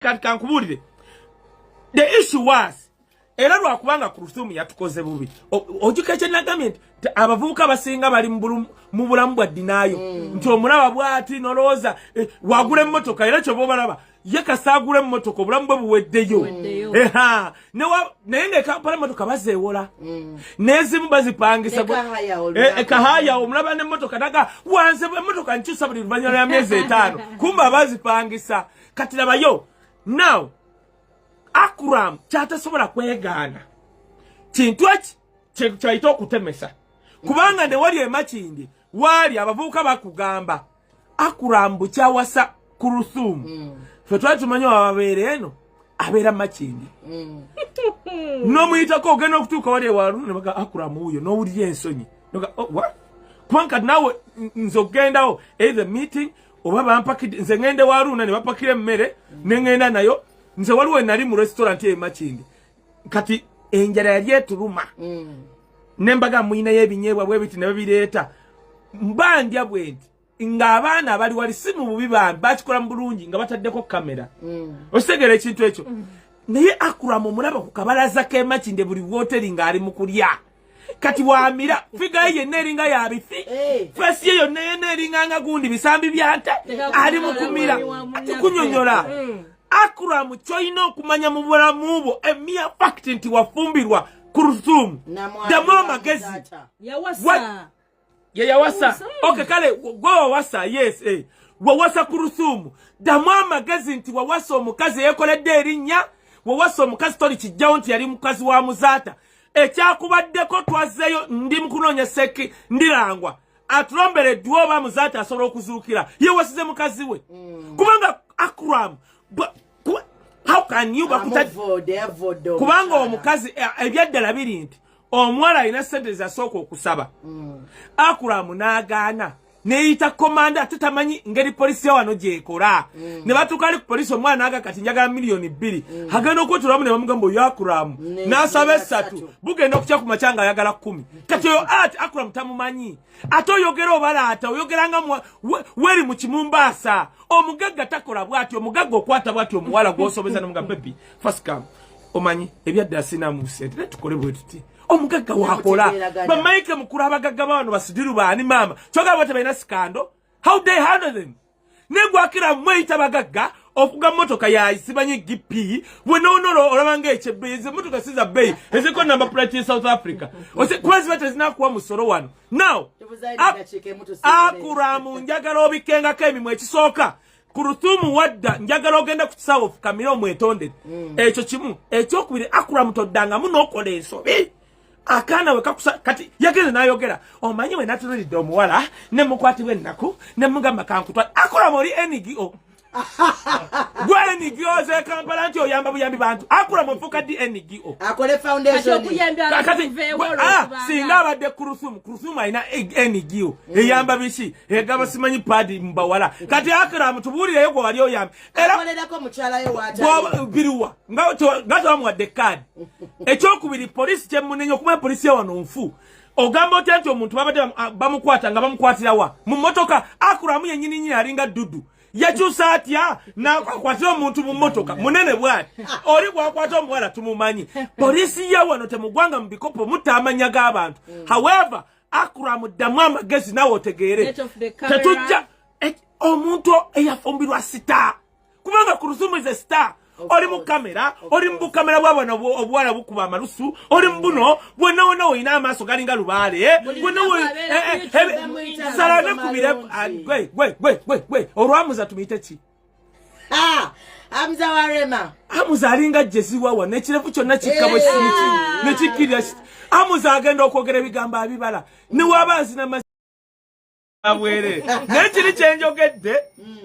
Kati kankubuulire, the issue was, era lwakubanga Kuruthumu yatukoze bubi. Ojjuka kyenagambye nti abavubuka abasinga bali mu bulamu bwa ddinaayo, nti omulaba bwati nolowooza wagula emmotoka, era kyoba obalaba ye kasaagula emmotoka, obulamu bwe buweddeyo. Buweddeyo. Eha, naye nga ekampala emmotoka bazeewola, n'ezimu bazipangisa. Ne kahaya olunaku. Kahaya omulaba n'emmotoka naga wanze emmotoka nkyusa buli luvannyuma lya myezi 5, kumba bazipangisa. Kati labayo now, Akram kyatasobola kwegaana kintu eki kyayita okutemesa, kubanga ne wali emakindi waali abavubuka bakugamba Akram bukyawasa Kuruthumu, fe twali tumanyi wababeera eno, abeera Makindi, n'omuyitako ogenda okutuuka wali ewalu ne baga Akram wuuyo, n'owulira ensonyi. Noga, "Oh, what?" Kubanga kati naawe nze okugendawo either meeting oba bampakidde, nze ngende waluuna ne bapakira emmere ne ŋŋenda nayo. Nze waliwo nali mu restaurant eyo Makindi, kati enjala yali etuluma, ne mbaga muyinayo ebinyeebwa bwe biti ne babireeta, mba ndya bwe nti ng'abaana abali wali si mu bubi, bambi bakikola mu bulungi nga bataddeko kamera, okitegeera ekintu ekyo. Naye Akuramu omulaba ku kabalaza k'emakinde buli woteri ng'ali mu kulya. Kati wamira figure ye yenna eringa yabifi, face ye yonna yenna eringa nga gundi bisambi bya nte, ali mu kumira. Ati kunyonyola Akuramu kyolina okumanya mu bulamu bwo, a mere fact nti wafumbirwa Kuruthumu, ddamu amagezi. Yawasa. Ye yawasa. Okay, kale gwe wawasa, yes, wawasa Kuruthumu, ddamu amagezi nti wawasa omukazi eyekoledde erinnya, wawasa omukazi toli kijjawo nti yali mukazi wa Muzaata. Ekyakubaddeko twazzeeyo, ndi mukunoonya seki ndirangwa atulombereddwa oba Muzaata asobola okuzuukira yewasize mukazi we, kubanga Akram how can you bakuta Amuvodde, yavodde kubanga omukyala. Omukazi ebyaddala biri nti omuwala alina sente zasooka okusaba, Akuramu n'agaana, neyita komanda, ate tamanyi ngeri polisi ya wano gyekola. Ne batuuka ali ku polisi, omwana naga kati njagala 2 miliyoni. Agenda okwetolamu ne bamugamba oyo Akuramu n'asaba 3. Bugenda okutya ku makya nga ayagala 10. Kati oyo ati Akuramu tamumanyi, ate oyogera obalaata, oyogera nga weri mu kimumbaasa. Omugagga takola bwati, omugagga okwata bwati omuwala gwosobeza nomuga, "Baby, first come, omanyi ebyaddala sinamu sente, naye tukole bwe tuti." Omugagga wakola. Nemutegeeragana. Bamaike mukulu, abagagga bawano basidiru baani maama kyogaba tebalina scandal? How they handle them? Negwakira mweyita bagagga, ofuga motoka yasimanyi gp bwenoonola olaba nga ekyebbeeyi, ezo emotoka si za bbeeyi, eziriko number plate ye South Africa. Kuba ziba tezinakuwa musolo wano now. Tubuzayo eddakiika emu tusiibule. Akuramu njagala obikengako emimwa. Ekisooka, Kuruthumu wadda, njagala ogenda ku kisaawe ofukamire omwetondere, ekyo kimu. Ekyokubiri, Akuramu toddangamu n'okola ensobi. Akaana we kakusa kati yagenze n'ayogera, omanyi we natunuulidde omuwala ne mukwatibwa ennaku ne mugamba kankutwale. Akuramu oli NGO, gwe NGO z'e Kampala nti oyamba buyambi bantu. Akuramu ofuuka ddi NGO? Akole Kati foundation. okuyamba Kati abantu kuveewo ah, singa abadde Kuruthumu, Kuruthumu alina NGO eyamba biki, egaba simanyi pad mubawala. Kati Akuramu tubuulireyo gwe wali oyamba era akolerako mukyala we waatali. Biriwa nga tebamuwadde kaadi. Ekyokubiri, polisi kyemunenya okumanya polisi yawano nfu. Ogamba otya nti omuntu babadde bamukwata nga bamukwatirawa mu motoka? Akuramu yenyini nyini alinga ddudu, yakyusa atya nakwatira omuntu mu motoka munene bwati? Oli gwakwata omuwala tumumanyi. Polisi ya wano temugwanga mu bikopo mutta amanya g'abantu. However, Akuramu ddamu amagezi nawe otegeere. Get off the camera. Tetujja omuntu eyafumbirwa star, kubanga Kurusumu is a star. Oli mu kamera, oli mu bukamera bwabano obuwala bukuba amalusu, oli mu buno bwonna wonna, olina amaaso galinga lubaale, eh? Buli Bwonna lunaku abeera ku YouTube bamuyita sala Amaaso nekubire. malungi. Gwe gwe gwe gwe gwe olwamuza tumuyite ki? Ah, Hamza wa Rema. Amuza alinga jeziwawa n'ekirevu kyonna kikka bwe nekikkirira. Amuza agenda okwogera ebigambo abibala newaba azina bwerere. Naye kiri kyenjogedde,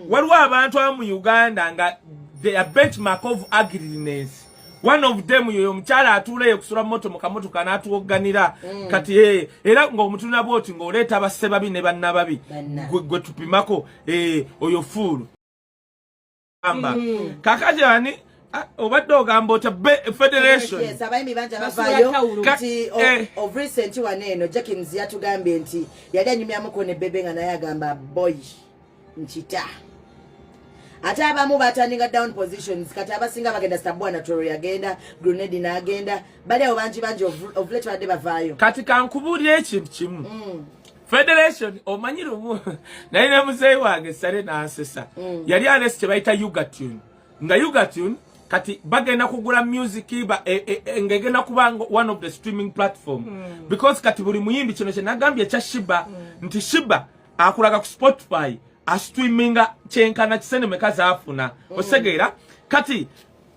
waliwo abantu abamu mu Uganda nga they are benchmark of ugliness. One of them yoyo omukyala atuula eyo kusula moto mu kamotoka n'atuwogganira. Kati era ng'omutuna bwoti ng'oleeta basse babi ne bannababi. Banna. Gwe tupimako oyo fuulu amba kakati ani obadde ogamba otya federation? Yes, abayimbi bangi Basula abavaayo tawulo. nti of recent wano eno Jackins yatugambye nti yali anyumyamuko ne Bebe nga naye agamba, "Boy, nkita." Ate abamu batandinga down positions. Kati abasinga bagenda, Stabua Toro yagenda, Grenade n'agenda, bali awo bangi bangi of late badde bavaayo. Kati kankubuulira ekintu kimu. Federation, omanyi lumu naye ne muzeeyi wange Sale n'ansesa. Yali alesi kye bayita Ugatune, nga Ugatune kati bagenda kugula music ba, ng'egenda kuba one of the streaming platform, because kati buli muyimbi, kino kye nagambye ekya Sheebah, nti Sheebah akulaga ku Spotify astreaminga kyenkana kisente meka zaafuna. Osegeera kati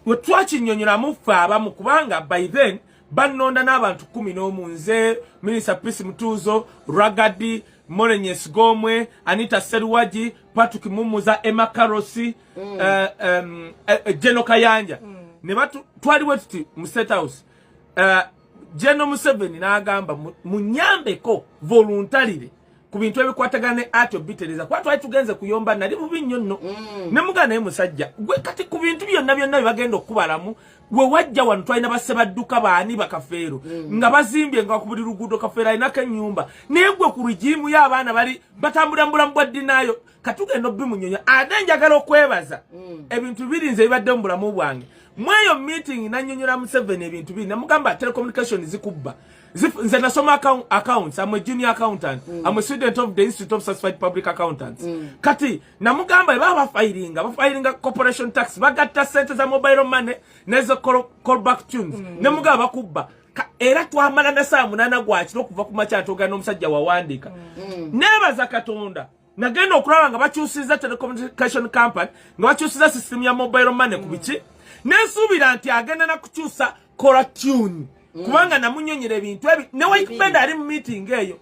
we twakinyonyolamu ffe abamu, kubanga by then bannonda n'abantu 11, nze, Minisita Peace Mutuuzo, Ragadi Morenyes, Gomwe, Anita Seruwagi, Patrick Mumuza, Emma Karosi, Geno Kayanja. Ne twaliwo tuti mu State House, Geno Museveni n'agamba, "Munyambeko voluntarily ku bintu ebikwatagana ne art obitereza," kuba twali tugenze kuyomba, nali bubi nnyo nno. Ne muganda, naye musajja gwe, kati ku bintu byonna byonna bye bagenda okubalamu, we wajja wano twalina bassebadduka baani, bakafeero nga bazimbye, nga ku buli luguudo Kafeero alinako ennyumba, naye gwe ku regime y'abaana bali batambulira mu bulamu bwa ddinaayo. Katugenda obimunyonya. Ate njagala okwebaza ebintu biri nze ebibadde mu bulamu bwange. Mweyo meeting nanyonyola Museveni ebintu biri, namugamba telecommunication zikubba. Nze nasoma accounts. I'm a junior accountant. I'm a student of the Institute of Certified Public Accountants. Kati namugamba baba bafilinga corporation tax, bagatta sente za mobile money nezo call back tunes. Nemugamba bakubba. Era twamala na saa 8 gwakiro okuva ku makya ntogana n'omusajja wawandiika. Nebaza Katonda, nagenda okulaba nga bakyusiza telecommunication company, nga bakyusiza system ya mobile money ku biki, nensuubira nti agenda nakukyusa caller tune, kubanga namunyonyera ebintu ebi ne Waikbenda ali mu meeting eyo.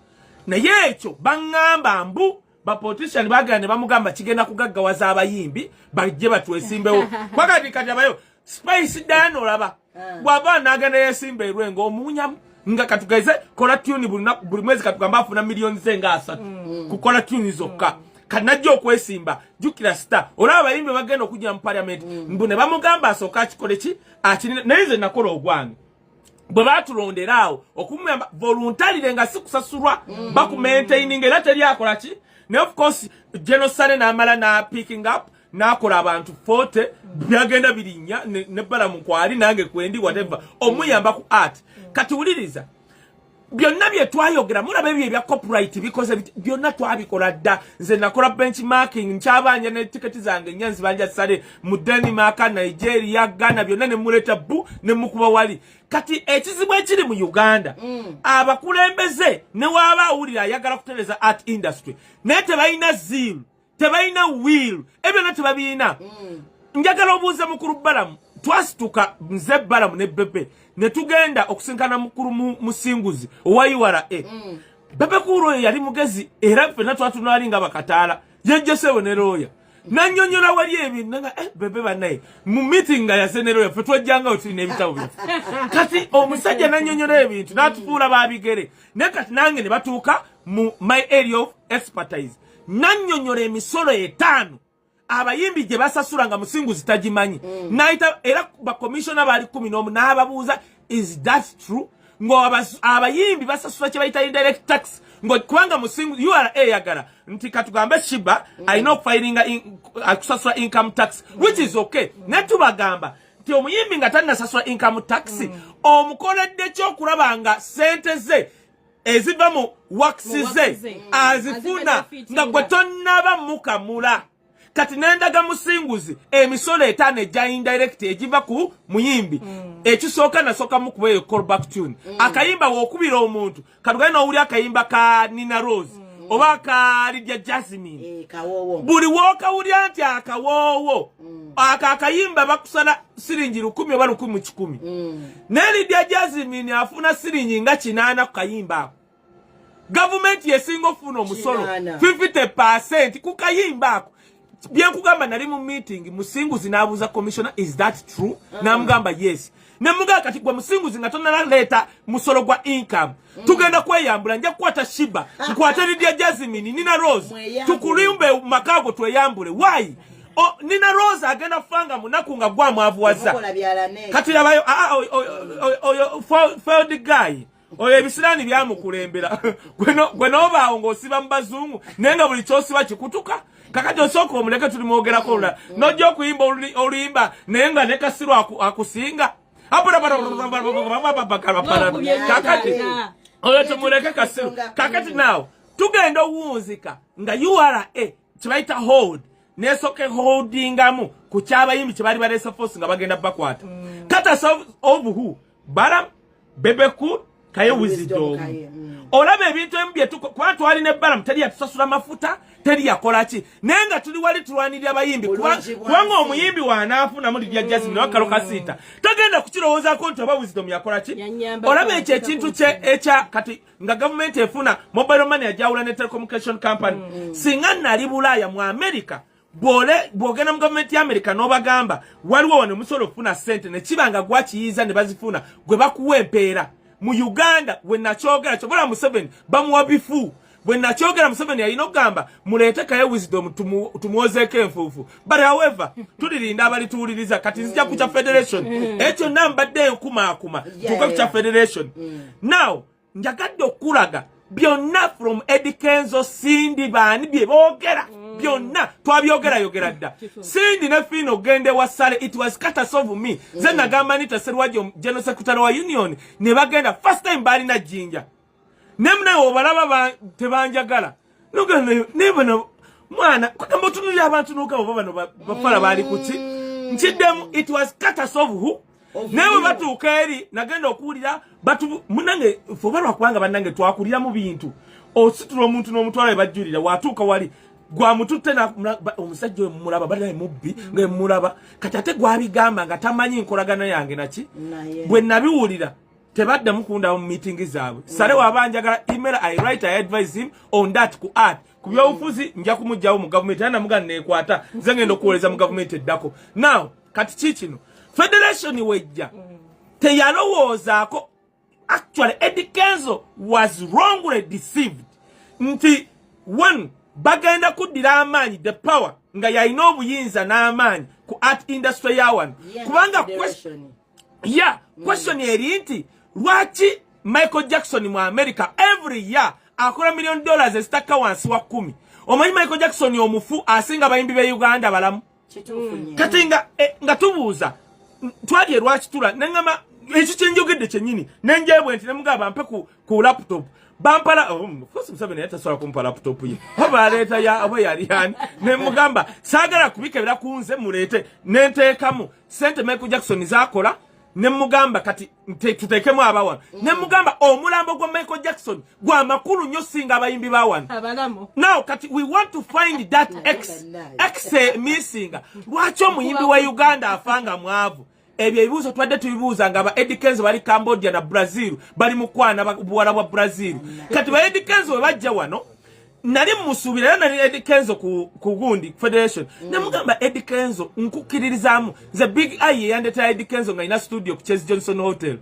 Naye ekyo baŋŋamba mbu bapolitician bagenda ne bamugamba kigenda kugaggawaza abayimbi bajje batwesimbewo. Kwakati kati abayo Spice Diana, olaba bw'aba n'agenda yesimba erwenga omuwunyamu, nga katugeze caller tune buli mwezi katugamba afuna miliyoni ze nga 30 ku caller tune zokka. Kati najja okwesimba, jjukira star, olaba abayimbi bagenda okujja mu parliament, mbu ne bamugamba asooka akikole ki akinina. Naye nze nakola ogwange bwe batulondera awo okumuyamba voluntarily, nga si kusasulwa, bakumaintaining era teri akola ki. Naye of course General Sale n'amala na picking up n'akola abantu 40, byagenda birinnya ne Balamu kwali nange kwendi, whatever, omuyamba ku art. Kati wuliriza byonna bye twayogera, mulaba ebyo ebya copyright bikoze byonna twabikola dda. Nze nakola benchmarking, nkyabanja ne tiketi zange nnya nzibanja Sale mu Denmark, Nigeria, Ghana, byonna ne muleeta bu ne mukuba wali. Kati ekizibu ekiri mu Uganda, abakulembeze ne waaba awulira ayagala kutereza art industry, naye tebalina zeal, tebalina will, ebyo byonna tebabirina. Njagala obuuze mukulu Balamu. Twasituka nze Balamu ne Bebe ne tugenda okusinkana mukulu Musinguzi owa URA. Bebe Cool oyo yali mugezi, era ffenna twatunali nga bakataala, yejjesewo ne looya nannyonnyola wali ebintu nanga Bebe bannaye mu meeting nga yaze ne looya, ffe twajjangawo tulina ebitabo byaffe. Kati omusajja nannyonnyola ebintu n'atufuula babigere, naye kati nange ne batuuka mu my area of expertise, nannyonnyola emisolo 5 abayimbi gye basasula nga Musinguzi tagimanyi. Nayita era bakomishona baali 11 n'ababuuza, "Is that true?" Ngo abayimbi basasula kye bayita indirect tax, ngo kubanga Musingu URA eyagala nti katugambe Sheebah alina okufilinga akusasula income tax, which is okay. Naye tubagamba nti omuyimbi nga tannasasula income tax, omukoledde kyokulaba nga sente ze eziva mu works Mu ze works ze. azifuna Azibenefitinga. nga gwe tonnaba mukamula. Kati nendaga Musinguzi emisolo 5 egya indirect egiva ku muyimbi. Ekisooka, nasooka mukuba eyo callback tune. Akayimba wookubira omuntu, katugende n'owuli akayimba ka Nina Rose oba ka Lydia Jasmine, Kawoowo. Buli wookawulira nti akawoowo ako akayimba, bakusala siringi 1,000 oba 1,100. Naye Lydia Jasmine afuna siringi nga 80 ku kayimba ako. Gavumenti yesinga okufuna omusolo 80. 50% ku kayimba ako. Byenkugamba, nali mu meeting, Musinguzi n'abuuza commissioner, "Is that true?" N'amugamba yes. Nemugamba, kati gwe Musinguzi, nga tonalaleeta musolo gwa income, tugenda kweyambula. Nja kukwata Sheebah, nkwate Lydia Jasmine, Nina Rose, Mweyambule. Tukulimbe makaago tweyambule. Why? Nina Rose agenda kufanga munaku nga gwamwavuwaza. Mukola byalane. Kati labayo, oyo failed guy oyo, ebisiraani byamukulembera. Gwe noobaawo ng'osiba mu bazungu, naye nga buli kyosiba kikutuka. Kakati osooka omuleke, tulimwogerako olulala. Nojja okuyimba oluyimba naye nga ne Kasiru akusinga. Kakati oyo tumuleke Kasiru. Kakati naawe tugenda owunzika nga URA kibayita hold, nesooka holdingamu ku kyabayimbi kyebaali baleese force nga bagenda bakwata. Courtesy of who? Balam, Bebe Cool, Kaye Wisdom. Olaba ebintu ebimu byetuko kuba twalina ebbalamu, teri yatusasula mafuta, teri yakola ki, naye nga tuli wali tulwanirira abayimbi. Bulungi bwa Kubanga nsi. omuyimbi wanaafuna lirya Jasmine wakalo kasiita tagenda kukirowoozaako nti oba Wisdom yakola ki. Yanyamba Olaba ko, ekyo ekintu kye ekya kati nga gavumenti efuna mobile money yajawula ne telecommunication company. Singa nali Bulaaya mu America, bwole bwogenda mu gavumenti ya America n'obagamba waliwo wano omusobola okufuna ssente, ne kiba nga gwakiyiiza ne bazifuna, gwe bakuwa empeera. Mu Uganda bwe nakyogera, kyobola Museveni bamuwa bifu. Bwe nakyogera, Museveni yalina okugamba muleete Kaye Wisdom tumwozeeko enfuufu. But however, tulirinda abalituwuliriza. Kati nzija ku kya federation ekyo kyonna mbadde enkumaakuma tuuke ku kya federation. Now njagadde okulaga byonna from Eddie Kenzo, Cindy, baani bye boogera byonna twabyogerayogera dda. Cindy ne Fina ogende wa Sale, it was courtesy of me. Nze nagamba Nita Serwajo, general secretary wa union, ne bagenda first time balina Jjinja nemunaye obalaba tebanjagala. Naye bano mwana kugamba otunulira abantu nogamba oba bano bafala baali kuki. Nkiddemu, it was courtesy of who? Naye bwe batuuka eri nagenda okuwulira batu munange fe oba lwakubanga bannange twakulira mu bintu, ositula omuntu n'omutwala we bajjulira, watuuka wali gwamututte omusajja oyo mumulaba banaye mubbi nga mumulaba. Kati ate gwabigamba nga tamanyi nkolagana yange naki. Naye. Bwe nabiwulira tebaddamu kundaba mu meeting zaabwe. Sale waba njagala email, I write, I advise him on that ku art, ku byobufuzi nja kumugjawo mu gavumenti era namuga neekwata nze ngenda okuwoleza mu gavumenti eddako. Now kati ki kino federation wejja teyalowoozaako. Actually Eddie Kenzo was wrongly deceived nti one bagenda kuddira amaanyi, the power, nga yalina obuyinza n'amaanyi ku art industry ya wano. Kubanga Federation. Ya question eri nti lwaki Michael Jackson mu America every year akola million dollars ezitakka wansi wa 10? Omanyi Michael Jackson omufu asinga abayimbi be Uganda balamu. Kituufu nnyo. Kati nga tubuuza twali erwakitula neŋŋamba ekyo kyenjogedde kyennyini nenjebwe nti nemugamba mpe ku laptop bampala. Oh, of course Museveni yali tasobola kumpa laptop ye, oba aleeta ya oba yali yani. Nemugamba saagala kubikebera ku nze, muleete nenteekamu sente Michael Jackson zakola. Nemugamba kati tuteekemu abawano. Nemugamba omulambo gwa Michael Jackson gwa makulu nnyo singa abayimbi ba wano. Abalamu. Now kati we want to find that x x missing. Lwaki omuyimbi wa Uganda afanga mwavu? Ebyo ebibuuzo twadde tubibuuza nga ba Eddie Kenzo bali Cambodia na Brazil, bali mukwana buwala bwa Brazil. Kati ba Eddie Kenzo bwe bajja wano, nali musuubira era nali Eddie Kenzo ku gundi federation. Nemugamba Eddie Kenzo nkukkiririzaamu nze Big Eye yeyandetera Eddie Kenzo nga alina studio ku Chase Johnson Hotel.